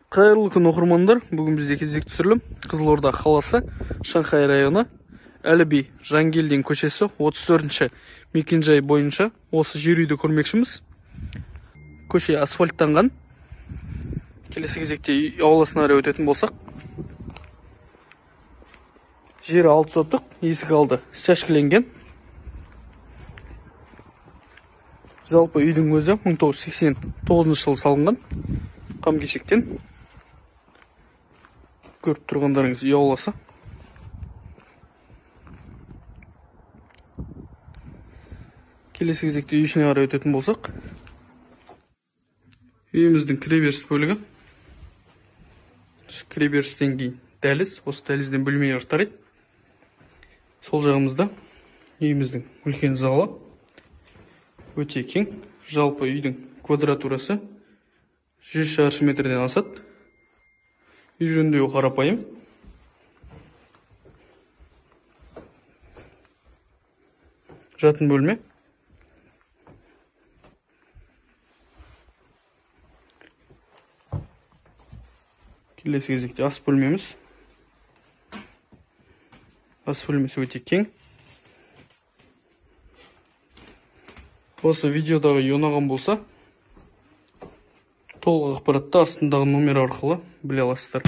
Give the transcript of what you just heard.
Қайырлы күн, оқырмандар. Бүгін бізде кезекті түсірілім Қызылорда қаласы, Шанхай районы, Әліби Жангелдин көшесі 34-ші мекенжай бойынша осы жер үйді көрмекшіміз. Көше асфальттанған. Келесі кезекте үй ауласына қарай өтетін болсақ, жері 6 соттық, есік алды стяжкіленген. Жалпы үйдің өзі 1989 жылы салынған, қам кесектен. Көріп тұрғандарыңыз үй ауласы. Келесі кезекте үй ішіне қарай өтетін болсақ, үйіміздің кіреберіс бөлігі. Кіреберістен кейін дәліз, осы дәлізден бөлмелер тарайды. Сол жағымызда үйіміздің үлкен залы, өте кең. Жалпы үйдің квадратурасы 100 шаршы метрден асады. Үй жөндеуі қарапайым. Жатын бөлме. Келесі кезекте ас бөлмеміз. Ас бөлмесі өте кең. Осы видеодағы үй ұнаған болса, толық ақпаратты астындағы номер арқылы біле аласыздар.